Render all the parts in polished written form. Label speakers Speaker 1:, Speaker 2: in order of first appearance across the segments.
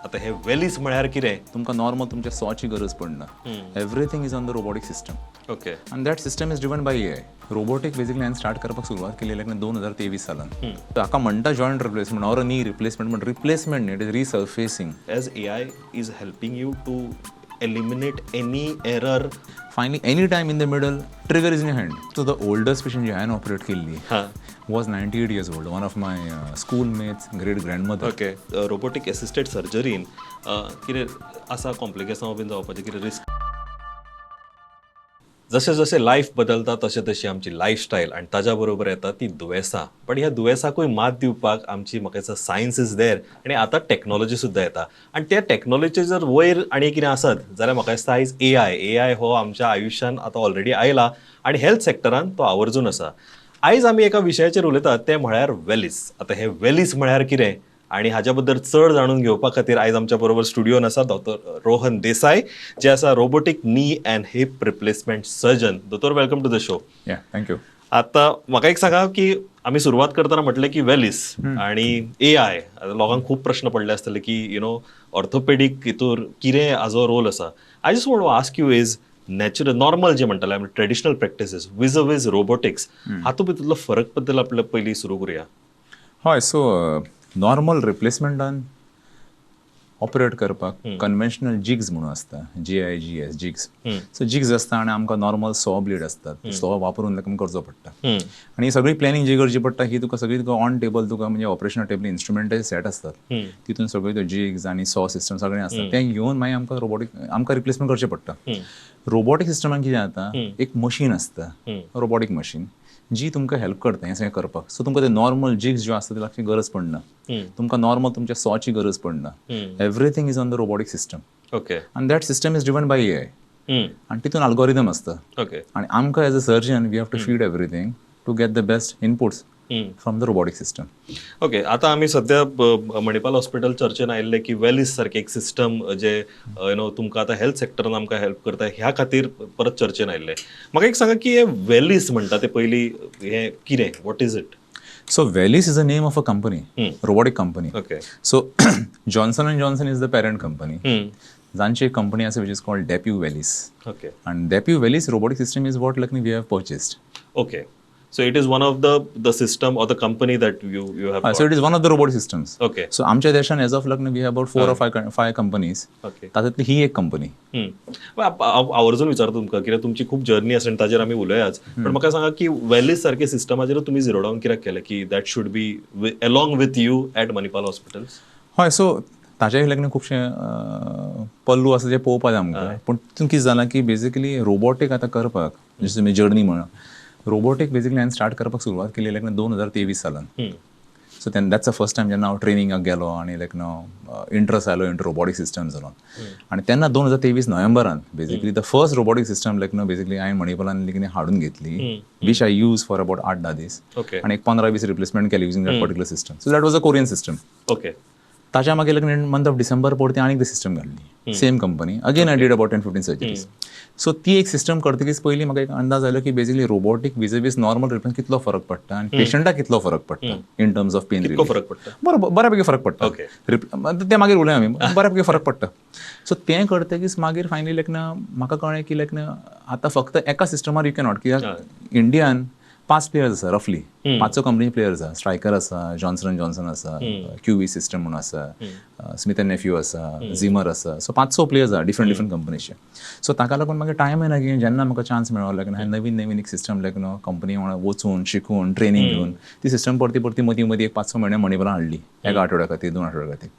Speaker 1: आतां हे वेलीस म्हळ्यार कितें?
Speaker 2: तुमकां नॉर्मल तुमच्या सॉची गरज पडना. Everything is on the robotic system. And that system is driven by AI. Robotic basically हांवें स्टार्ट करपाक सुरवात केली लायक 2023 सालान. हाका म्हणटा joint replacement or knee replacement, पण रिप्लेसमेंट न्ही, it is resurfacing.
Speaker 1: As AI is helping you to eliminate any error.
Speaker 2: Finally, any time in the middle, trigger is in hand. So the oldest patient जी हांवें operate केल्ली was 98 years old, one of my schoolmates' great grandmother.
Speaker 1: Okay, robotic assisted सर्जरीन कितें आसा, कॉम्प्लिकेशनां बीन जावपाचें कितें risk? जशें जशें लायफ बदलता, तशें तशी आमची लायफस्टायल आनी ताज्या बरोबर येता ती दुयेंसां. पण ह्या दुयेंसाकूय मात दिवपाक आमची, म्हाका दिसता, सायन्स is there आनी आतां टॅक्नॉलॉजी सुद्दां येता. आनी त्या टॅक्नॉलॉजी जर वयर आनी कितें आसत जाल्यार म्हाका दिसता आयज एआय. एआय हो आमच्या आयुश्यान आतां ऑलरेडी आयला आनी हेल्थ सेक्टरान तो आवर्जून आसा. आयज आमी एका विशयाचेर उलयतात, तें म्हळ्यार वेलीस. आतां हे वेलीस म्हळ्यार कितें आणि हाज्या बद्दल चड जाणून घेवपा खातीर आयज आमच्या बरोबर स्टुडियोन आसा डॉक्टर रोहन देसाय, जे आसा robotic knee and hip replacement surgeon. दोतोर, welcome to the show.
Speaker 2: Yeah, thank you.
Speaker 1: आता म्हाका एक सांगा की आमी सुरवात करतना म्हटलें की वेलीस आणि एआय, लोकांक खूब प्रश्न पडले आसतले की you know orthopaedic हितूर कितें हाजो रोल आसा. I just want to ask you is natural, normal जे म्हणटाले आमी, traditional practices vis robotics, हातूंत भितरलो फरक बद्दल आपल्या पयलीं सुरू करुया.
Speaker 2: हय, सो नॉर्मल रिप्लेसमेंटान ऑपरेट करपाक कन्व्हेन्शनल जिग्स म्हणून आसता, JIGS, jigs. सो जिग्स आसता आनी आमकां नॉर्मल सॉ ब्लेड आसतात, सॉ वापरून ताका करचो पडटा. आनी ही सगळी प्लॅनिंग जी करची पडटा, ही तुका सगळी तुका ऑन टेबल, तुका म्हणजे ऑपरेशन टेबल इन्स्ट्रुमेंटाचे सेट आसतात, तितून सगळी त्यो जिग्स आनी सॉ सिस्टम सगळें आसता. तें घेवन मागीर आमकां रोबोटीक आमकां रिप्लेसमेंट करचें पडटा. रोबोटीक सिस्टमान कितें जाता, एक मशीन आसता, रोबोटीक मशीन, जी तुमकां हेल्प करता हें सगळें करपाक. सो तुमकां ते नॉर्मल जिग्स ज्यो आसता ते गरज पडना, तुमकां नॉर्मल तुमच्या सॉची गरज पडना. Everything is on the robotic system. And that system is driven by AI. आनी तितून अल्गोरिदम आसता. आनी आमकां as a surgeon, we have to feed everything to get the best inputs from the robotic system.
Speaker 1: Okay, आता आमी सध्या Manipal hospital चर्चेन आयिल्ले की वेलीस सारखे एक सिस्टम जे you know तुमकां आतां हेल्थ सेक्टरान आमकां हेल्प करता, ह्या खातीर परत चर्चेन आयिल्ले. म्हाका एक सांगा की हे वेलीस म्हणटा ते पयलीं हें कितें? What is it?
Speaker 2: So Velys is a name of a company, robotic company. So Johnson and Johnson is the parent company. जांची एक कंपनी आसा which is called DePuy Velys. And DePuy Velys robotic system is what like we have purchased.
Speaker 1: Okay, so it is one of the system or the company that you have?
Speaker 2: So it is one of the robotic systems. So आमच्या देशान as of like we have about four or five companies. तातूंतली ही एक company.
Speaker 1: हांव आवर्जून विचारता तुमकां, कित्याक तुमची खूब जर्नी आसा आनी ताजेर आमी उलयाच, पण म्हाका सांगा की वेलीस सारके सिस्टमाचेर तुमी झिरो डावन कित्याक केलें की that should be along with you at Manipal Hospitals?
Speaker 2: हय, सो ताचे लग्न खुबशे पल्लू आसा जे पळोवपाक जाय आमकां. पूण तितून कितें जालां की बेजिकली रोबोटीक आतां करपाक, जशें तुमी जर्नी म्हणा, रोबोटीक बेजिकली हांवें स्टार्ट करपाक सुरवात केली लायक 2023 सालान. सो तेन्ना that's the first time जेन्ना हांव ट्रेनिंगाक गेलो आनी लायक नो इंट्रस्ट आयलो इंटू रोबोटीक सिस्टम्स जालो. आनी तेन्ना 2023 नोव्हेंबरान basically the first robotic system like know basically हांवें मणिपालान कितें हाडून घेतली, which I use for about 8-10 दीस. आनी एक 15-20 रिप्लेसमेंट केली using that particular system. So that was a Korean system. ताच्या मागीर लायक मंथ ऑफ डिसेंबर परती आनीक system घाडली, same company. Again I did about 10-15 surgeries. So ती एक सिस्टम करतकीच पयलीं म्हाका एक अंदाज आयलो की basically robotic vis normal replace कितलो फरक पडटा आनी पेशंटाक कितलो फरक पडटा इन टर्म्स ऑफ पेन.
Speaker 1: कितलो फरक पडटा?
Speaker 2: बरो, बऱ्यापैकी फरक पडटा. ते मागीर उलया आमी. बऱ्यापैकी फरक पडटा. सो तें करतकीच मागीर फायनली लायक ना म्हाका कळ्ळें की लायक ना आतां फक्त एका सिस्टमार you cannot, कित्याक इंडियान पांच प्लेयर्स आसा, रफली पांच स कंपनी प्लेयर्स आसा. स्ट्रायकर आसा, जॉन्सन अँड जॉन्सन आसा, क्यूवी सिस्टम म्हणून आसा, स्मिथ अँड नेफ्यू आसा, झिमर आसा. सो पांच स प्लेयर्स आसा डिफरंट डिफरंट कंपनीचे. सो ताका लागून मागीर टायम येना की जेन्ना म्हाका चान्स मेळ्ळो लायक हांवें नवीन नवीन एक सिस्टम लायक न्हू कंपनी वांगडा वचून, शिकून, ट्रेनींग घेवन ती सिस्टम परती परती मदीं मदीं एक 5-6 म्हयने मणिपालान हाडली, एका आठवड्या खातीर, 2 आठवड्या खातीर,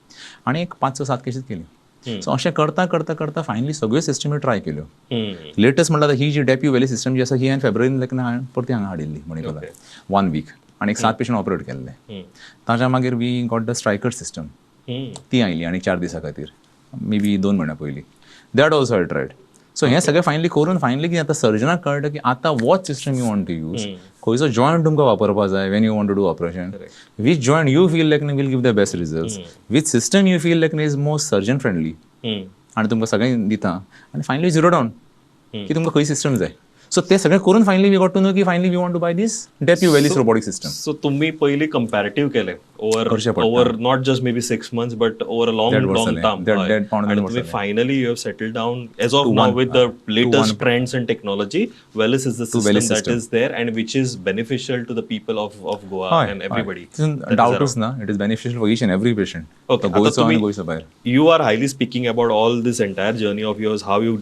Speaker 2: आनी एक पांच स सात केसीस केली. सो अशें करता करता करता फायनली सगळ्यो सिस्टमी ट्राय केल्यो. लेटस्ट म्हणल्यार ही जी डेप्यू वेली सिस्टम जी आसा, ही हांवें फेब्रुवारीन लायक हांवें परती हांगा हाडिल्ली मणिपालाक वन वीक आनी एक सात पेशंट ऑपरेट केल्ले. ताच्या मागीर we got the Stryker system. ती आयली आनी 4 दिसां खातीर, मे बी 2 म्हयन्या पयलीं. That also I tried. So हें सगळें फायनली करून फायनली कितें आतां सर्जनाक कळटा की आतां what system you want to use, खंयचो जॉयंट तुमकां वापरपाक जाय when you want to do operation, which joint you feel like will give the best result, which system you feel like is most surgeon friendly, आनी तुमकां सगळें दिता आनी finally zero down की तुमकां खंय सिस्टम जाय. सो ते सगळें करून finally we got to know की finally we want to buy this DePuy Velys robotic system.
Speaker 1: So तुम्ही पयली कंपॅरेटिव्ह केले ओवर
Speaker 2: करचें पडटा.
Speaker 1: Over not just maybe 6 months but over a long
Speaker 2: देड वर्स
Speaker 1: लॉंग
Speaker 2: जालें.
Speaker 1: टर्म.
Speaker 2: देड पावणे
Speaker 1: आणि
Speaker 2: दोन
Speaker 1: तुम्ही
Speaker 2: वर्स.
Speaker 1: Finally you have settle down as of now with the latest trends and technology. Velys is the system
Speaker 2: Velys
Speaker 1: that
Speaker 2: system.
Speaker 1: Is there and which is beneficial to the people of Goa and everybody.
Speaker 2: डावटूच ना, it is beneficial for each and every patient.
Speaker 1: Okay, आता
Speaker 2: गोंयचो आनी
Speaker 1: तुम्ही-
Speaker 2: गोंयचो भायर.
Speaker 1: You are highly speaking about all this entire journey of yours, how you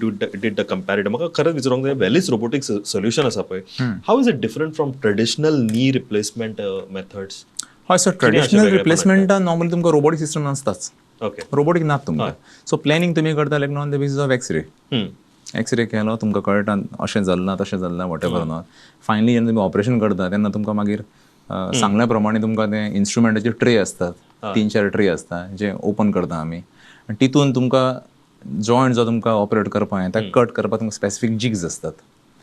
Speaker 1: did the comparative. म्हाका खरेंच विचारूंक जाय, वेलिस रोबोटिक सोल्युशन आसा पळय, how is it different from traditional knee replacement methods?
Speaker 2: हय, सो ट्रेडिशनल
Speaker 1: वेगळेपण?
Speaker 2: रिप्लेसमेंटान नॉर्मली तुमकां रोबोटीक सिस्टम नासताच. रोबोटीक नात तुमकां. सो प्लॅनिंग तुमी करता like on the basis of X-ray. X-ray केलो, तुमकां कळटा अशें जालें ना, तशें जालें ना, what ever not. Finally जेन्ना तुमी ऑपरेशन करता तेन्ना तुमकां मागीर सांगल्या प्रमाणे तुमकां ते इन्स्ट्रुमेंटाचे ट्रे आसतात, तीन चार ट्रे आसता जे ओपन करता आमी आनी तितून तुमकां जॉयंट जो तुमकां ऑपरेट करपाक जाय ताका कट करपाक तुमकां स्पेसिफीक जिग्स आसतात.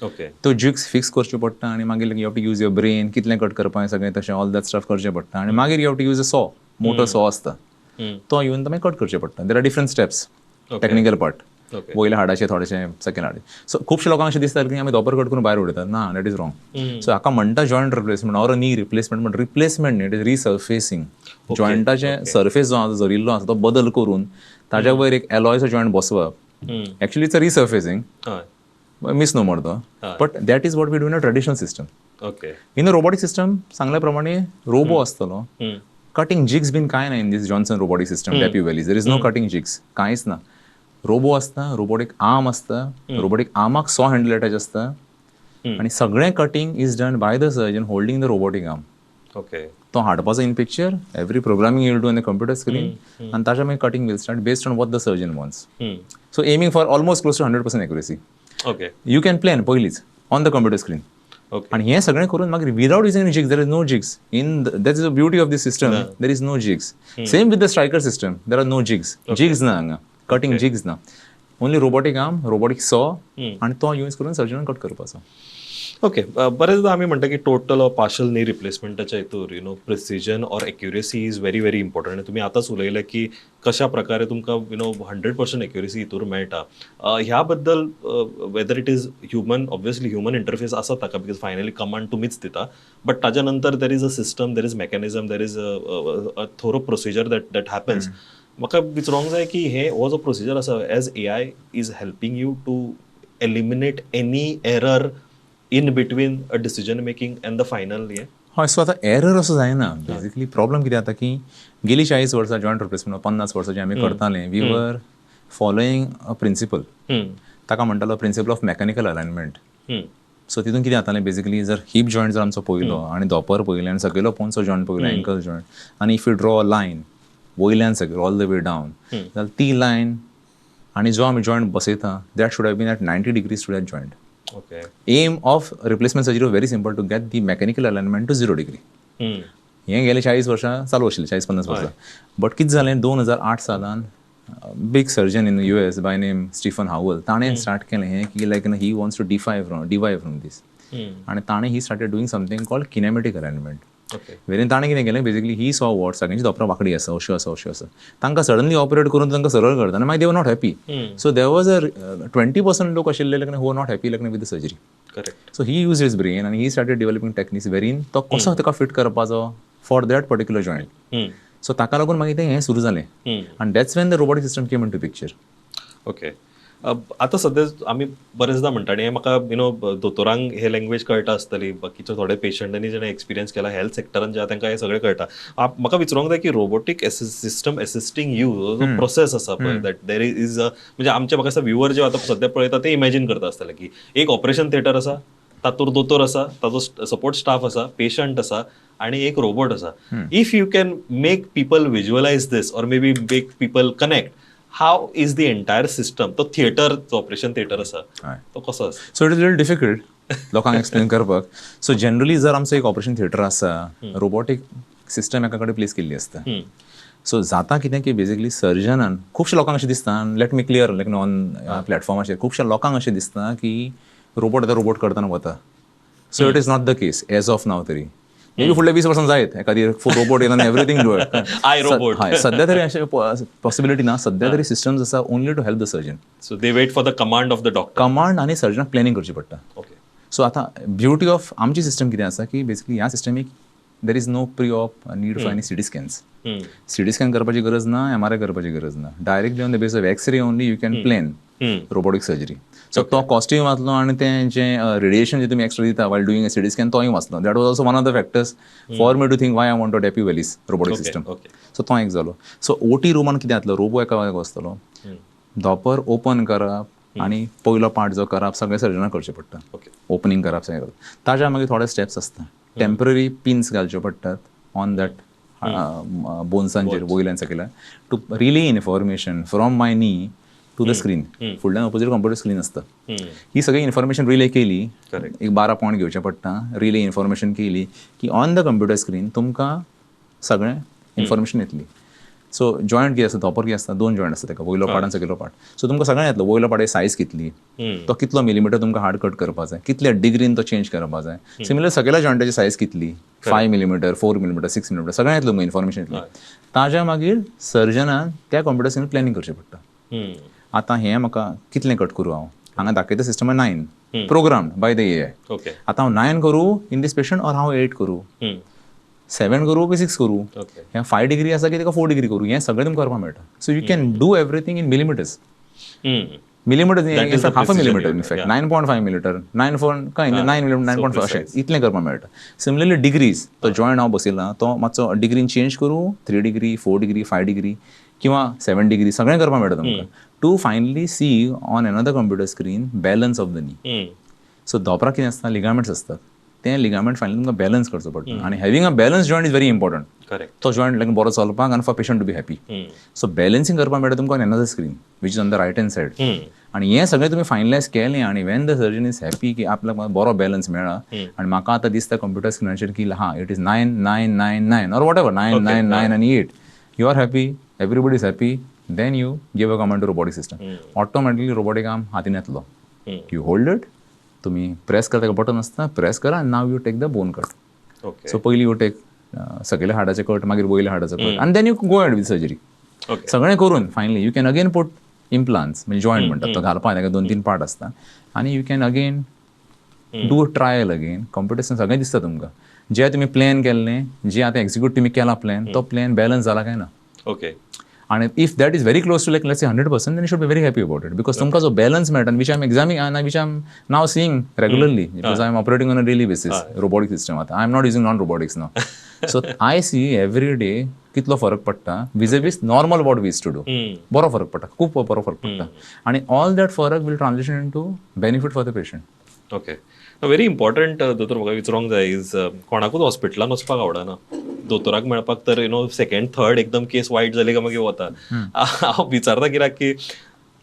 Speaker 2: त्यो जिग्स फिक्स करच्यो पडटा आनी मागीर you have to use your brain, कितलें कट करपाक सगळें तशें ऑल that stuff करचें पडटा आनी मागीर you have to use a saw, motor saw आसता, तो येवन तुमी कट करचें पडटा. There are different steps, technical part. वयल्या हाडाचे थोडेशे, सेकंड हाडाचे. सो खुबशे लोकांक अशें दिसता की आमी धोंपर कट करून भायर उडयतात. ना, that is wrong. सो हाका म्हणटा joint replacement or a knee replacement, पण रिप्लेसमेंट न्ही, it is रिसर्फेसिंग. जॉयंटाचे सरफेस जो आसा, जरिल्लो आसा, तो बदल करून ताज्या वयर एक एलॉयचो joint बसवप. Actually it's a resurfacing, misnomer तो, but that is what we do in a traditional system. In a robotic system सांगल्या प्रमाणे रोबो आसतलो, कटिंग जिग्स बीन कांय ना. In this Johnson robotic system, DePuy Velys, there is no cutting jigs, कांयच ना. Robo आसता, रोबोटीक आर्म आसता, रोबोटीक आर्माक सॉ हँडल अटॅच आसता आनी सगळें cutting is done by the surgeon holding the robotic arm. तो हाडपाचो in picture, every programming you'll do in the computer screen आनी ताच्या मागीर cutting will start based on what the surgeon wants. So aiming for almost close to 100% accuracy. You can plan पयलींच on the computer screen. आणि हें सगळें करून मागीर without using jigs, there is no jigs in, that is the beauty of this system, there is no jigs. Same with the Stryker system, there are no jigs. Jigs ना हांगा, cutting jigs ना, only robotic arm, robotic saw आनी तो use करून सर्जनान cut करपाचो.
Speaker 1: Okay, बरेचदा आमी म्हणटा की टोटल ऑर पार्शल नी रिप्लेसमेंटाच्या हितूर precision or accuracy is very very important आनी तुमी आतांच उलयले की कशा प्रकारे तुमकां 100% एक्युरेसी हितूर मेळटा. ह्या बद्दल, whether it is human, obviously human interface आसा ताका, because finally command तुमीच दिता, बट ताज्या नंतर there is a system, there is mechanism, there is a thorough procedure that happens. म्हाका विचारूंक जाय की हे हो जो प्रोसिजर आसा, as AI is helping you to eliminate any error in between a decision making and the final हे?
Speaker 2: हय, सो आतां एरर असो जायना. बेजिकली प्रॉब्लम कितें जाता की गेली 40 वर्सां जॉयंट रिप्लेसमेंट, 50 वर्सां जे आमी करताले, we were following a principle. ताका म्हणटालो principle of mechanical alignment. So तितून कितें जातालें, बेजिकली जर हिप जॉयंट जर आमचो पळयलो आनी धोंपर पळयलें आनी सकयलो पोंचो जॉयंट पळयलो, एंकल जॉयंट, आनी if you draw a line वयल्यान सकयल ऑल the way down जाल्यार ती लायन आनी जो आमी joint बसयता, that should have been at 90 degrees to that joint. Aim of replacement surgery very simple, to get the mechanical alignment to 0 degree. हें गेले 40 वर्सां चालू आशिल्लें, 40-50 वर्सां. बट कितें जालें, 2008 सालान big surgeon in US by name Stephen Howell, ताणें स्टार्ट केलें हें की like he wants to defy from deviate from this आनी ताणें he started doing something called kinematic alignment. Wherein ताणें कितें केलें, बेसिकली ही सॉ what सगळ्यांची धोपरां वांकडी आसा, अश्यो आसा, अश्यो आसा, तांकां सडनली ऑपरेट करून तांकां सरळ करता आनी मागीर they were not happy. So there was a 20% लोक आशिल्ले like who not happy like with the surgery. So he used his brain आनी he started developing techniques wherein तो कसो ताका फिट करपाचो for that particular joint. So ताका लागून मागीर तें हें सुरू जालें आनी that's when the robotic system came into picture.
Speaker 1: Okay, आतां सद्या आमी बरेचदा म्हणटा आनी हें म्हाका दोतोरांक हे लँग्वेज कळटा आसतली, बाकीचे थोडे पेशंटांनी जेणे एक्सपिरियन्स केला हेल्थ सेक्टरान जे तांकां हें सगळें कळटा. म्हाका विचारूंक जाय की रोबोटीक सिस्टम असिस्टींग you जो प्रोसेस आसा पळय, that there is a म्हणजे आमचे म्हाका दिसता व्ह्युवर जे आतां सद्या पळयता ते इमॅजीन करता आसतले की एक ऑपरेशन थिएटर आसा, तातूंत दोतोर आसा, ताजो सपोर्ट स्टाफ आसा, पेशंट आसा आणि एक रोबोट आसा. If you can make people visualize this or maybe make people connect, how is the entire system, तो थिएटर, ऑपरेशन थिएटर आसा तो कसो आसा?
Speaker 2: So it is little difficult लोकांक एक्सप्लेन करपाक. सो जनरली जर आमचो एक ऑपरेशन थिएटर आसा, रोबोटीक सिस्टम एका कडेन प्लेस केल्ली आसता. सो जाता कितें की बेसिकली सर्जनान, खुबश्या लोकांक अशें दिसता, let me clear like on प्लॅटफॉर्माचेर, खुबश्या लोकांक अशें दिसता की रोबोट आतां रोबोट करतना वता. So it is not the case as of now तरी. मे बी फुडल्या 20 वर्सां जायत एखादी रोबोट येवन एवरीथींग do.
Speaker 1: I, Robot.
Speaker 2: हय, सध्या तरी अशें पॉसिबिलिटी ना. सध्या तरी सिस्टम्स आसा only to help the surgeon.
Speaker 1: So they wait for the command of the doctor.
Speaker 2: Command आनी सर्जनाक प्लॅनिंग करची पडटा. सो आतां ब्युटी ऑफ आमची सिस्टम कितें आसा की बेसिकली ह्या सिस्टमीक there is no pre op need for any CT scans. CT scan करपाची गरज ना, एमआरआय करपाची गरज ना. Directly on the base of X-ray only you can plan robotic surgery. So तो कॉस्टूय वाचलो आनी तें जें रेडिएशन जें तुमी एक्स्ट्रा दिता while doing a CT scan तोय वाचलो. That was also one of the factors for me to think why I want to DePuy VELYS robotic system. So तो एक जालो. सो ओटी रुमान कितें जातलो, रोबो एका जाग्यार बसतलो, धोंपर ओपन करप आनी पयलो पार्ट जो करप सगळें सर्जनाक करचें पडटा. ओपनींग करप सगळें करप. ताज्या मागीर थोडे स्टेप्स आसता. टेम्पररी पिन्स घालच्यो पडटात ऑन that बोन्सांचेर वयल्यान सकयल्यान to relay information from my knee to the screen. फुडल्यान ऑपोजीट कंप्युटर स्क्रीन आसता. ही सगळी इन्फॉर्मेशन रिले केली, एक 12 पॉयंट घेवचे पडटा. रिले इन्फॉर्मेशन केली की ऑन the computer screen तुमकां सगळें इन्फॉर्मेशन येतली. सो जॉयंट कितें आसता, धोंपर कितें आसता, दोन जॉयंट आसता ताका, वयलो पार्ट आनी सकयलो पार्ट. सो तुमकां सगळें येतलो, वयलो पार्ट सायज कितली, तो कितलो मिलीमिटर तुमकां हार्ड कट करपा जाय, कितल्या डिग्रीन तो चेंज करपा जाय. सिमिलर सकयल्या जॉयंटाची सायज कितली, 5 मिलीमिटर, 4 मिलीमिटर, 6 मिलीमिटर, सगळें येतलें तुमकां इन्फॉर्मेशन येतली. ताज्या मागीर सर्जनान त्या कंप्युटर स्क्रीन प्लॅनिंग करचें पडटा. आतां हें म्हाका कितलें कट करूं हांव, हांगा दाखयता system 9 programmed by the AI. आतां हांव 9 करूं इन दीस पेशंट ऑर हांव 8 करूं, 7 करूं की 6 करूं, हें 5 डिग्री आसा की ताका 4 डिग्री करूं, हें सगळें तुमकां करपाक मेळटा. So you can do everything in millimeters. Millimeters, half a millimeter, in fact 9.5 millimeter, 9 four काय 9 मिलीमीटर, 9.5 अशें इतलें करपाक मेळटा. सिमिलरली डिग्रीज, तो जॉयंट हांव बसयला तो मातसो डिग्रीन चेंज करूं, 3 डिग्री, 4 डिग्री, 5 डिग्री किंवा 7 डिग्री, सगळें करपाक मेळटा तुमकां to finally see on another computer screen balance of the knee. So धोंपराक कितें आसता, लिगामेंट्स आसतात, तें लिगामेंट फायनली तुमकां बॅलन्स करचो पडटा आनी having a balance joint is very important. तो जॉयंट लायक बरो चलपाक आनी for patient to be happy. So balancing करपाक मेळटा तुमकां on another screen which is on the right hand side. आनी हें सगळें तुमी फायनलायज केलें आनी when the surgeon is happy की आपल्याक बरो बॅलन्स मेळ्ळा आनी म्हाका आतां दिसता कंप्युटर स्क्रिनाचेर की हां it is 9 9 9 9 or whatever 9 9 9 आनी 8, you are happy, everybody is happy, then you give a command to robotic system. Automatically robotic arm हातीन येतलो, you hold it, तुमी प्रेस करता, बटन आसता, प्रेस करा आनी now you take the bone cut. So पयलीं you take सकयल्या हाडाचें cut, मागीर वयल्या हाडाचो कट आनी then you go ahead with surgery. सगळें करून finally you can again put implants, म्हणजे जॉयंट म्हणटात तो घालपाक, ताका 2-3 पार्ट आसता आनी you can again do a trial again. Computer सगळें दिसता तुमकां, जे तुमी प्लॅन केल्लें, जे आतां एक्झिक्यूट तुमी केला प्लॅन, तो प्लॅन बॅलन्स जाला काय ना. आनी if that is very close to like let's say 100%, then you should be very happy about it because तुमकां जो बॅलन्स मेळटा, which I am examining, which I am now seeing regularly because I am operating on a daily basis robotic system. आतां I am not using non robotics now. So I see every day कितलो फरक पडटा vis-a-vis normal what we used to do. बरो फरक पडटा, खूब बरो फरक पडटा आनी ऑल that फरक will translation into benefit for the patient.
Speaker 1: Okay, very important दोतोर, म्हाका विचारूंक जाय is कोणाकूच हॉस्पिटलान वचपाक आवडना दोतोराक मेळपाक, तर you know second third एकदम केस वायट जाली काय मागीर वता. हांव विचारता कित्याक की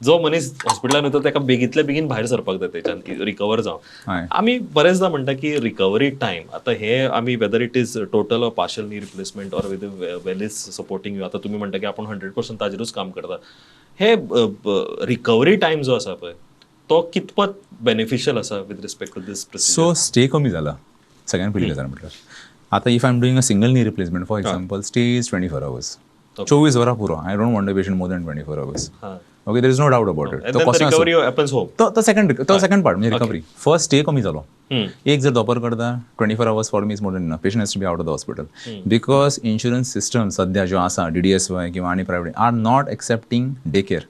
Speaker 1: जो मनीस हॉस्पिटलान वता ताका बेगींतल्या बेगीन भायर सरपाक जाय तेच्यान रिकवर जावन. आमी बरेचदा म्हणटा की रिकवरी टायम, आतां हे आमी whether it is total or partial knee replacement or with VELYS supporting you, आतां तुमी म्हणटा की आपूण 100% ताजेरूच काम करता, हे रिकवरी टायम जो आसा पळय तो कितपत बेनिफिशियल आसा with respect to this procedure?
Speaker 2: So stay कमी जाला सगळ्यात पयली गजाल म्हटल्यार. आतां if I am doing a single knee replacement for example, stay is 24 hours, 24 वरां पुरो. I don't want a patient more than 24 hours. Okay, there is no doubt about it.
Speaker 1: Recovery happens home.
Speaker 2: तो second part म्हणजे recovery. First stay कमी जालो. एक जर दोपर करता 24 hours for me is more than enough. Patient has to be out of the hospital because insurance system सध्या ज्यो आसा DDSY किंवा आनी private are not accepting day care.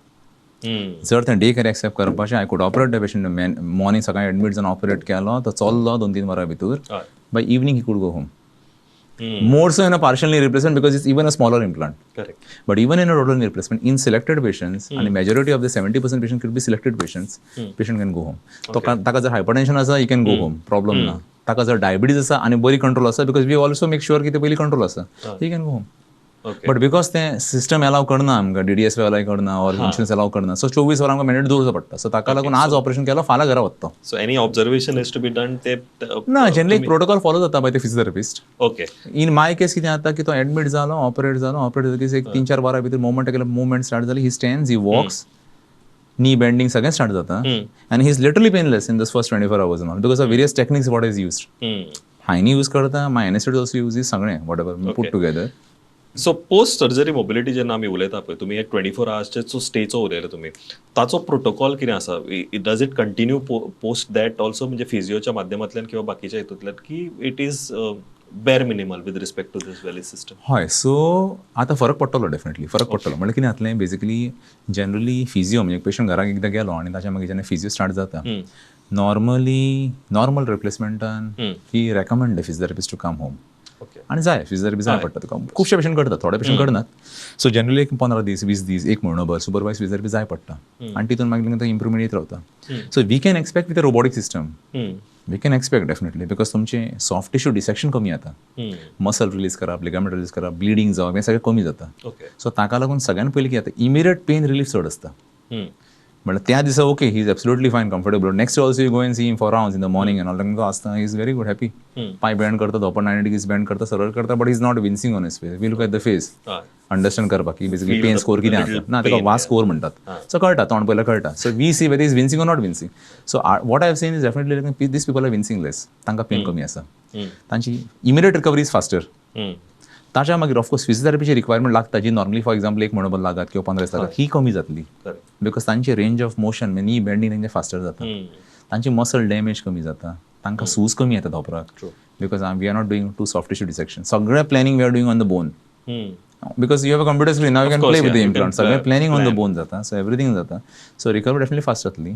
Speaker 2: जर ते डे केअर एक्सेप्ट करपाचें, I could operate the patient morning सकाळी admit जावन ऑपरेट केलो तो चल्लो 2-3 वरां भितर, by evening he could go home. More so in a partial knee replacement because it's even a smaller implant. But even in a total knee replacement, in selected patients, and the majority of the 70% patient could be selected patients, patient can go home. तो ताका जर hypertension आसा, he can go home, problem ना. ताका जर diabetes आसा आनी बरी कंट्रोल आसा, because we also make sure की ते पयलीं कंट्रोल आसा, he can go home. But because ते सिस्टम अलाव करना आमकां, DDSY allow करना or insurance allow करना, सो 24 वरां आमकां मॅनेज दवरचो पडटा. सो ताका लागून आज ऑपरेशन केलो, फाल्यां घरा वता.
Speaker 1: So any observation is to be done ते
Speaker 2: ना, जनरली एक प्रोटोकॉल फॉलो जाता by the physiotherapist. In my case कितें जाता की तो एडमीट जालो, ऑपरेट जालो, ऑपरेट जातकीच एक 3-4 वरां भितर मुवमेंट केलो, मुवमेंट स्टार्ट जाली, he stands, he walks, knee bending सगळें स्टार्ट जाता आनी he is literally painless in this first 24 hours and all because of various techniques what is used. हांवें यूज करता, my anaesthetist also uses, सगळें what ever put together.
Speaker 1: So post surgery mobility जेन्ना आमी उलयता पळय, तुमी एक 24 आवर्सचे स्टेचो उलयले तुमी, ताचो प्रोटोकॉल कितें आसा? Does it continue post that also, म्हणजे फिजिओच्या माध्यमांतल्यान किंवा बाकीच्या हितूंतल्यान, की it is bare minimal with respect to this VELYS system?
Speaker 2: हय, सो आतां फरक पडटलो, डेफिनेटली फरक पडटलो. म्हणल्यार कितें जातलें, बेसिकली जनरली फिजियो म्हणजे पेशंट घराक एकदां गेलो आनी ताच्या मागीर जेन्ना फिजियो स्टार्ट जाता, नॉर्मली नॉर्मल रिप्लेसमेंटान he recommend the physiotherapist to come home. आनी जाय फिजियोथेरपी जाय पडटा तुका. खुबशे पेशंट करतात, थोडे पेशंट करनात. सो जनरली एक 15 दीस, 20 दीस, एक म्हयनोभर सुपरवायज फिजियोथेरपी जाय पडटा आनी तितून मागीर इम्प्रुवमेंट येत रावता. So we can expect with a robotic system, we can expect definitely, because तुमचें सॉफ्ट टिश्यू डिसेक्शन कमी जाता, मसल रिलीज करप, लिगामेंट रिलीज करप, ब्लिडींग जावप, हें सगळें कमी जाता. सो ताका लागून सगळ्यान पयलीं कितें जाता, इमिडिएट पेन रिलीफ चड आसता. म्हणल्यार त्या दिसा okay, he is absolutely fine, comfortable. Next also you go and see him for rounds in the morning and all, तो आसता he is very good, happy. पांय बेंड करता, धोंपण 90 डिग्रीज बेंड करता, सरळ करता, but is not wincing on his face. We look at the face, understand करपाक की बेसिकली पेन स्कोर कितें आसा. ना, ताका वास स्कोर म्हणटात. सो कळटा, तोंड पयल्यार कळटा. So we see whether is wincing or not wincing. So what I have seen is definitely these people are wincing less, तांकां पेन कमी आसा, तांची इमिडिएट रिकवरी is faster. ताच्या मागीर ऑफकोर्स फिजियोथेरपीची रिक्वायरमेंट लागता, जी नॉर्मली फॉर एक्झाम्पल एक म्हयनोभर लागत किंवा 15 दीस लागत, ही कमी जातली, because तांची रेंज ऑफ मोशन, नी बेंडींग तांचे फास्टर जाता, तांची मसल डॅमेज कमी जाता, तांकां सूज कमी येता धोंपराक, because we are not doing too soft tissue dissection. सगळें planning we are doing on the bone, because you have a computer screen now, you can play with the implant. सगळें planning on the bone जाता, so everything जाता. So recovery definitely fast जातली.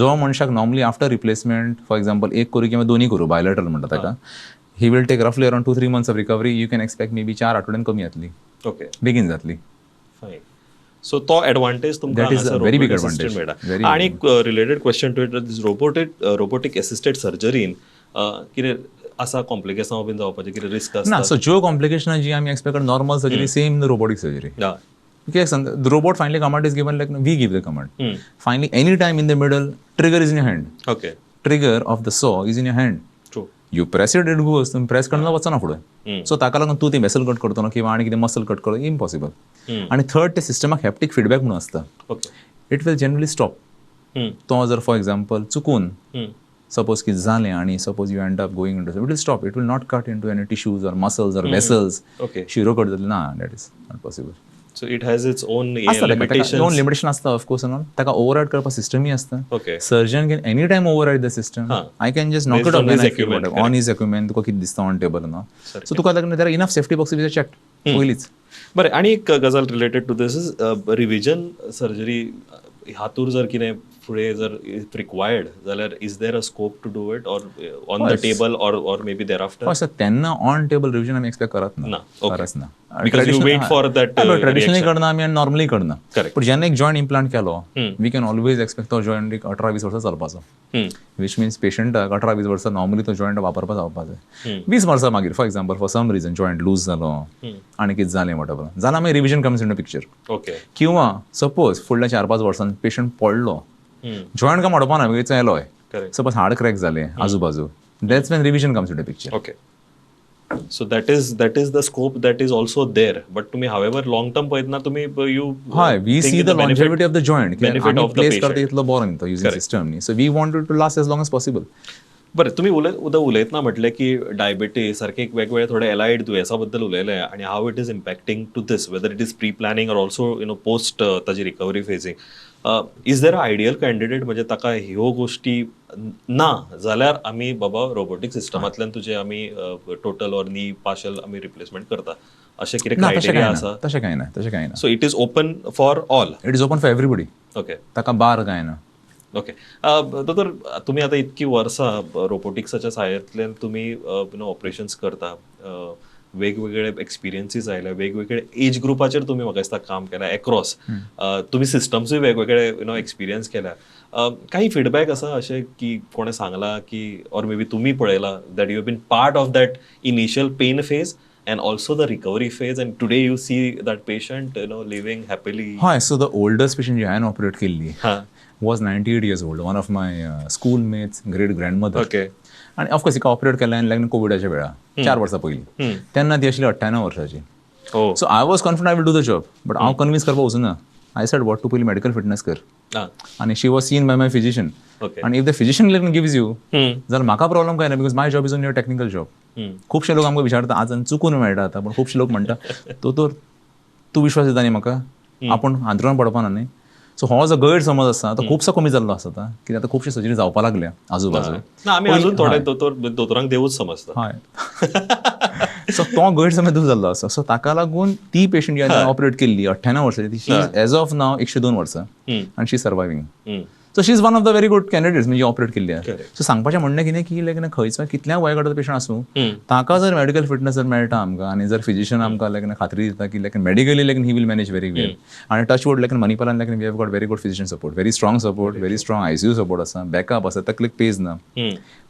Speaker 2: जो मनशाक normally after replacement, for example एक करूं किंवा दोन्ही करूं, बायलॅटरल म्हणटा ताका, he will take roughly around 2-3 months of recovery. You can expect maybe 4 आठवड्यान कमी जातली, बेगीन जातली.
Speaker 1: फायन. सो तो एडवांटेज तुमकां
Speaker 2: That is a very big advantage.
Speaker 1: मेळटा. आनी एक related question to it, robotic assisted सर्जरीन कितें आसा, कॉम्प्लिकेशन बीन जावपाचें कितें रिस्क आसता?
Speaker 2: ना, सो ज्यो कॉम्प्लिकेशन जी आमी एक्सपेक्ट करता normal surgery, same in the robotic surgery. कित्याक the robot finally command is given, like we give the command. Finally any time in the middle, trigger is in your hand. Trigger of the saw is in your hand. You press it, it goes. तुम्ही press करना वचना फुडें. So ताका लागून तूं ती vessel cut करतलो किंवा आनी कितें मसल कट करतलो, इम्पॉसिबल. आनी थर्ड, ते सिस्टमाक हॅप्टीक फिडबॅक म्हणून आसता, it will generally stop. तो जर फॉर एक्झाम्पल चुकून सपोज कितें जालें आनी suppose you end up going into, it will stop, it will not cut into any tissues or muscles or vessels. शिरो कट जातली ना, that is not possible.
Speaker 1: So it has its own
Speaker 2: limitation, own limitation आसता of course and all. ताका ओवररायड करपाक सिस्टमय आसता. Surgeon can any time override the system. I can just knock it off on his equipment. तुका कितें दिसता on table ना, so तुका लागून there are enough safety boxes check पयलींच.
Speaker 1: बरें, आनी एक गजाल related to this is revision surgery हातूर जर कितें फुडें जर if required जाल्यार is there a scope to do it or on the table or maybe thereafter?
Speaker 2: हय सर, तेन्ना ऑन टेबल रिविजन आमी एक्सपेक्ट करत ना, करच ना.
Speaker 1: Because you wait for that
Speaker 2: traditionally करना आमी आनी नॉर्मली करना. पूण जेन्ना एक जॉयंट इम्प्लांट केलो, we can always expect तो जॉयंट एक 18-20 वर्सां चलपाचो, which means पेशंटाक 18-20 वर्सां नॉर्मली तो जॉयंट वापरपाक जावपा जाय. 20 वर्सां मागीर for example for some reason joint loose जालो आनी कितें जालें वॉटेवर जाल्यार मागीर revision comes in to picture. किंवा सपोज फुडल्या 4-5 वर्सां पेशंट पडलो, जॉयंट काय मोडपा ना, it's alloy, suppose hard crack जालें आजू बाजू, that's when revision comes in to picture.
Speaker 1: Okay, so that is the scope that is also there, but तुम्ही हावेवर लॉंग टर्म पळयतना तुम्ही you
Speaker 2: हय, we see the longevity of the joint, benefit of place करता इतलो बरो न्ही तो using system न्ही, so we want to last as long as possible.
Speaker 1: बरें, तुमी उलयतना म्हटलें की डायबिटीज सारखे एक वेगवेगळे थोडे एलायड दुयेंसा बद्दल उलयले आनी how it is impacting to this, whether it is pre planning or also post ताजी recovery phasing. Is there a ideal candidate, म्हणजे ताका ह्यो गोष्टी ना जाल्यार आमी बाबा रोबोटीक सिस्टमांतल्यान तुजे आमी टोटल ऑर नी पार्शल आमी रिप्लेसमेंट करता, अशें कितें क्रायटेरिया आसा?
Speaker 2: तशें कांय ना, तशें कांय ना.
Speaker 1: So it is open for all?
Speaker 2: It is open for everybody. ताका बार कांय ना.
Speaker 1: ओके दोतोर, तुमी आतां इतकी वर्सां रोबोटिक्साच्या साहाय्यांतल्यान तुमी ऑपरेशन्स करता, वेगवेगळे एक्सपिरियन्सीस आयल्या, वेगवेगळे एज ग्रुपाचेर तुमी म्हाका दिसता काम केलां, एक्रॉस तुमी सिस्टम्सूय वेगवेगळे एक्सपिरियन्स केल्या. काही फिडबॅक आसा अशें की कोणें सांगलां की ऑर मे बी तुमी पळयलां that you have been part of that initial pain phase and also the recovery phase, and today you see that patient living happily?
Speaker 2: हय, सो the oldest patient जी हांवें ऑपरेट केल्ली was 98 years old, one of my schoolmates' great grandmother. आनी of course हिका operate केलें आनी लग्न कोविडाच्या वेळार 4 वर्सां पयलीं, तेन्ना ती आशिल्ली 98 वर्साची. So I was confident I will do the job, but हांव कन्विन्स करपाक वचूना. I said what, तूं पयलीं मेडिकल फिटनस कर. आनी she was seen by my physician, आनी if the physician gives you जाल्यार म्हाका प्रॉब्लम कांय ना, because my job is on your technical job. खुबशे लोक आमकां विचारता, आज आनी चुकून मेळटा आतां, पूण खुबशे लोक म्हणटा, दोतोर तूं विश्वास दिता न्ही म्हाका, आपूण हांतरुणार पडपा ना न्ही. सो हो जो गैरसमज आसा तो खुबसो कमी जाल्लो आसा आतां, कित्याक आतां खुबशी सर्जरी जावपा लागल्या आजू बाजू.
Speaker 1: ना, आमी अजून थोडे दोतोर दोतोरांक देवूच समजता.
Speaker 2: हय, सो तो गैरसमज दूर जाल्लो आसा. सो ताका लागून ती पेशंट जी ऑपरेट केल्ली 98 वर्साची, ती एज ऑफ नाव 102 वर्सां आनी शी सर्वायवींग. So she is one of the very good candidates म्हणजे ऑपरेट केल्ली आसा. सो सांगपाचें म्हणणें कितें की लायक खंयचो कितल्या वयगटाचो पेशंट आसूं, ताका जर मेडिकल फिटनेस जर मेळटा आमकां आनी जर फिजिशियन आमकां लायक खात्री दिता की like medically like he will manage very well. आनी टच वूड, लायक मणिपालान like we have got very good physician support, very strong support, very strong ICU support आसा, बॅकअप आसा, तकलेक पेज ना.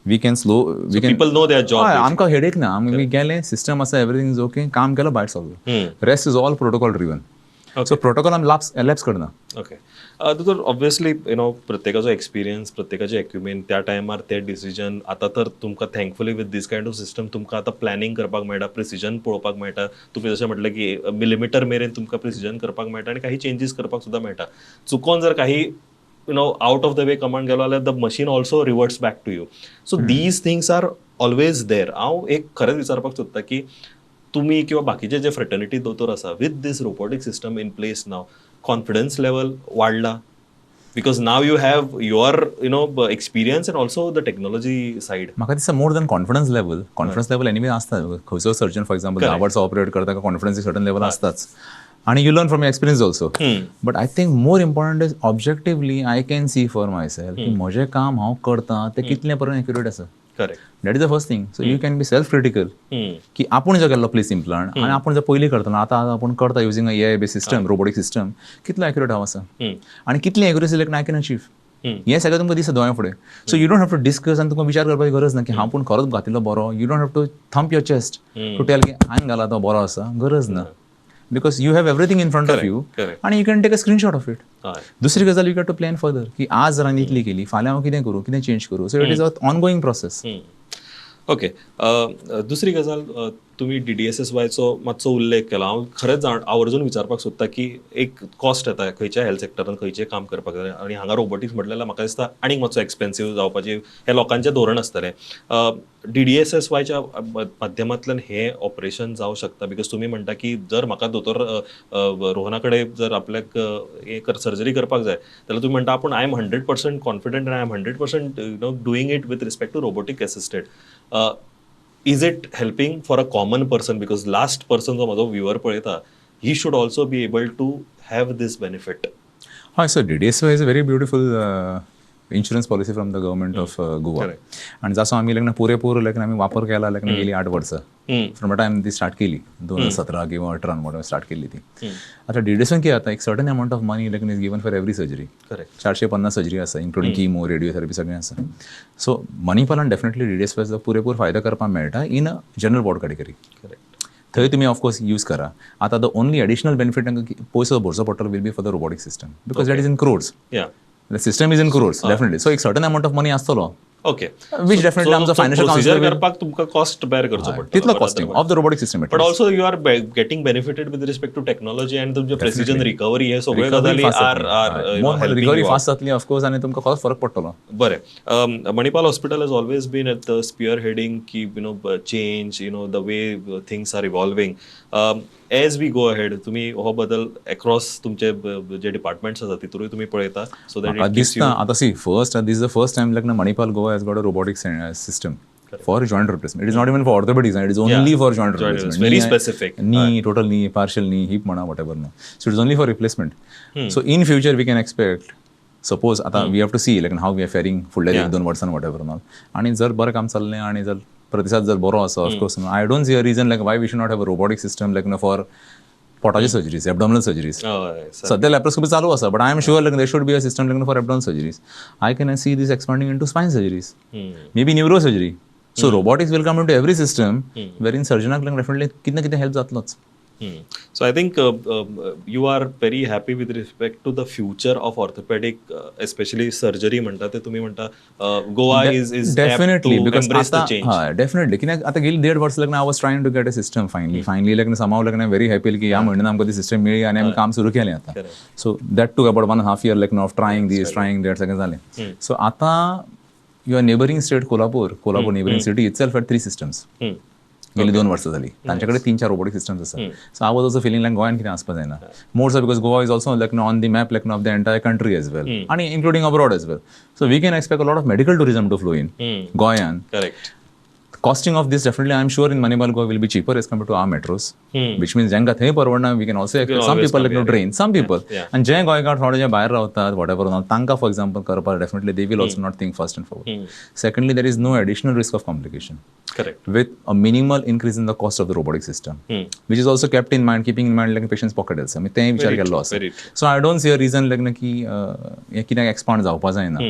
Speaker 2: We can slow, we can
Speaker 1: People know their job.
Speaker 2: हय, आमकां headache ना. आमी गेले, सिस्टम आसा, एवरीथींग is okay, काम केलो, भायर सरलो. Rest is all protocol driven. So protocol आमी लॅप्स लॅप्स करना.
Speaker 1: ओके दोतोर, ऑब्वियसली you know प्रत्येकाचो एक्सपिरियन्स, प्रत्येकाचे एक्युमेन, त्या टायमार ते डिसिजन. आतां तर तुमकां thankfully with this kind of system तुमकां आतां प्लॅनिंग करपाक मेळटा, प्रिसिजन पळोवपाक मेळटा. तुमी जशें म्हटलें की मिलिमिटर मेरेन तुमकां प्रिसिजन करपाक मेळटा आनी काही चेंजीस करपाक सुद्दां मेळटा. चुकोन जर काही out of the way command गेलो जाल्यार the machine also reverts back to you. So these things are always there. हांव एक खरेंच विचारपाक सोदता की तुमी किंवा बाकीचे जे फ्रेटर्निटी दोतोर आसा, with this robotic system in place now, confidence level वाडला? Because now you have your experience and also the technology side.
Speaker 2: म्हाका दिसता more than confidence level, confidence level anyway आसता. खंयचो सर्जन फॉर एक्झाम्पल 10 वर्सां ऑपरेट करता, confidence certain level आसताच आणि you learn from experience also. But I think more important is objectively I can see for myself की म्हजें काम हांव करता तें कितलें पर्यंत एक्युरेट आसा. That is the first thing. So you can be self critical की आपूण जो केल्लो प्लेस इम्प्लांट आनी आपूण जो पयलीं करतालो, आतां आपूण करता using AI base system, robotic system, कितलो एक्युरेट हांव आसा आनी कितली accuracy like I can achieve, हें सगळें तुमकां दिसता दोळ्यां फुडें. So you don't have to discuss आनी तुमकां विचार करपाची गरज ना की हांव पूण खरोच घातिल्लो बरो. You don't have to thump your chest to tell की हांवें घाला तो बरो आसा. गरज ना, because you have everything in front of you आनी you can take a screenshot of it. दुसरी गजाल, you get to plan further की आज जर हांवें इतली केली, फाल्यां हांव कितें करूं, कितें चेंज करूं. So it is a ongoing process.
Speaker 1: Okay, दुसरी गजाल, तुमी डीडीएसएसवायचो मातसो उल्लेख केला. हांव खरेंच जाण आवर्जून विचारपाक सोदता की एक कॉस्ट येता खंयच्या हेल्थ सेक्टरान खंयचें काम करपाक जाय आनी हांगा रोबोटिक्स म्हटलें जाल्यार म्हाका दिसता आनीक मातसो एक्सपेन्सीव जावपाची हें लोकांचें धोरण आसतलें. डीडीएसएसवायच्या माध्यमांतल्यान हें ऑपरेशन जावं शकता? Because तुमी म्हणटा की जर म्हाका दोतोर रोहना कडेन जर आपल्याक हें सर्जरी करपाक जाय जाल्यार तुमी म्हणटा आपूण I am 100% confident and I am 100% doing it with respect to robotic assisted. Is it helping for a common person? Because last person जो म्हजो व्ह्युअर पळयता, he should also be able to have this benefit.
Speaker 2: हय, so DDSY is a very beautiful insurance policy from the government of Goa. आणि जसो आमी लग्न पुरेपूर लग्न आमी वापर केला लग्न गेली 8 वर्सां फ्रॉम the time ती स्टार्ट केली, 2017 किंवा 18 म्हणून स्टार्ट केली ती. आता डीडीएसवाय कितें जाता, एक सर्टन अमाउंट ऑफ मनी लग्न is given for every surgery. 450 surgery आसा, इन्क्लुडींग किमो, रेडिओथेरपी सगळें आसा. सो मणिपालान डेफिनेटली डीडीएसवायचो पुरेपूर फायदो करपाक मेळटा in a general ward category. थंय तुमी ऑफकोर्स यूज करा. आतां the only additional benefit तांकां पयसो भरचो पडटलो will be for the robotic system, because that is in crores. The system is in crores, definitely. So एक सर्टन अमाउंट ऑफ मनी आसतलो, which definitely आमचो financial
Speaker 1: procedure
Speaker 2: counselor will-
Speaker 1: करपाक तुमकां cost बेर करचो पडटलो.
Speaker 2: तितलो costing of the robotic system.
Speaker 1: But also you are getting benefited with respect to technology and तुमचे प्रेसिजन, रिकव्हरी, हे सगळे गजाली are are
Speaker 2: recovery fast जातली ऑफकोर्स आनी तुमकां खरोच फरक पडटलो.
Speaker 1: बरें, Manipal Hospital has always been at the spearheading की change, the way things are evolving. As we go ahead, तुमी हो बदल अक्रॉस तुमचे जे डिपार्टमेंट्स आसा तितूरूय तुमी पळयता सो that
Speaker 2: म्हाका दिसता आतां, see, first, this the first time like Manipal Goa has got a robotic system for joint replacement. It is not even for orthopedics, it is only for joint
Speaker 1: Joint
Speaker 2: replacement.
Speaker 1: Very specific.
Speaker 2: Knee, total knee, partial knee, hip म्हणा, whatever no. So it is only for replacement. So in future we can expect, suppose आता we have to see like how we are faring फुडल्या एक दोन वर्सान, whatever not. आणि जर बरें काम चल्लें आणि जर प्रतिसाद जर बरो आसा, of course I don't see a reason like why we should not have a robotic system like for पोटाचे surgeries, abdominal surgeries. सध्या लॅप्रोस्कोपी चालू आसा, but I am sure like there should be a system like for abdominal surgeries. I can see this expanding into spine surgeries, maybe neuro surgery. So robotics will come into every system wherein सर्जनाक definitely कितें ना कितें help जातलोच.
Speaker 1: So I think you are very happy with respect to the future of orthopedic, especially surgery म्हणटा ते तुमी म्हणटा Goa is
Speaker 2: definitely, because
Speaker 1: embrace the
Speaker 2: आता
Speaker 1: change.
Speaker 2: हय, definitely, कित्याक आतां गेली देड वर्स लग्न I was trying to get a system. Finally, finally लग्न समाव लग्न व्हेरी हॅपी की ह्या म्हयन्यान आमकां ती सिस्टम मेळ्ळी आनी आमी काम सुरू केलें आतां. So that took about one half year like of trying this, trying that, सगळें जालें. सो आतां your neighbouring state Kolhapur, Kolhapur neighbouring city itself had three systems. गेली 2 वर्सां जाली. तांचे कडेन तीन चार रोबोटीक सिस्टम्स आसा. So I was also feeling like गोंयान कितें आसपा जायना, more so because Goa is also like on the map like of the entire country as well आणि including abroad as well. So we can expect a lot of medical tourism to flow in गोंयान.
Speaker 1: Correct
Speaker 2: Costing of this, definitely I'm sure in Manipal Goa will be cheaper as compared to our metros, which means ज्यांका थंय परवडना, we can also expect some
Speaker 1: always
Speaker 2: people like
Speaker 1: come
Speaker 2: to train some people. आणि जे गोंयकार थोडे जे भायर रावतात, what ever, तांकां for example करपाक definitely they will also not think first and forward. Secondly, there is no additional risk of complication
Speaker 1: correct
Speaker 2: with a minimal increase in the cost of the robotic system, which is also kept in mind, keeping in mind like patient's pocket also. मी तेंय विचार केल्लो आसा.
Speaker 1: Very
Speaker 2: So I don't see a reason like की हें कित्याक expand जावपा जायना,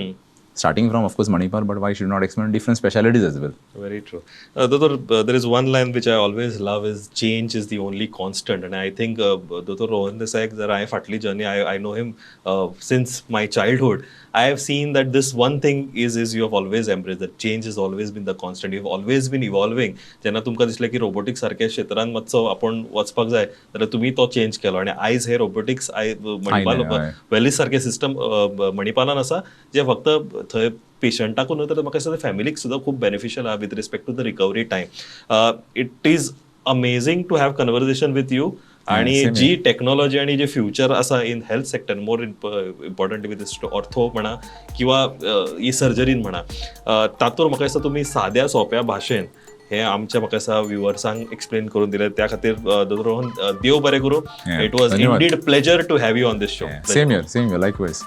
Speaker 2: starting from, of course, Manipal, but why should not expand different specialities as well?
Speaker 1: Very true. Doctor, there is one line which I always love is "change is the only constant," and I think Dr. Rohan Desai, जर हांवें फाटली journey, I know him since my childhood. I have seen that this one thing is you have always embraced that change has always been the constant. You have always been evolving. जेन्ना तुमकां दिसलें की robotics सारक्या क्षेत्रांत मातसो आपण वचपाक जाय जाल्यार तुमी तो चेंज केलो आनी आयज हे रोबोटिक्स I Manipal वेलीस सारखे सिस्टम मणिपालान आसा, जे फक्त थंय पेशंटाकूच न्हय तर म्हाका दिसता फॅमिलीक सुद्दां खूब बेनिफिशियल आहा with respect to the recovery time. It is amazing to have conversation with you आणि जी टेक्नॉलॉजी आणि जे फ्युचर आसा in health sector, more importantly with ortho म्हणा किंवा ही सर्जरीन म्हणा, तातूंत म्हाका दिसता तुमी साद्या सोंप्या भाशेन हे आमच्या म्हाका दिसता व्युवर्सांक एक्सप्लेन करून दिलें. त्या खातीर दोतोर रोहन, देव बरें करूं. It was
Speaker 2: धन्यवाद.
Speaker 1: Indeed pleasure to have you on this show.
Speaker 2: Same here, same here, likewise.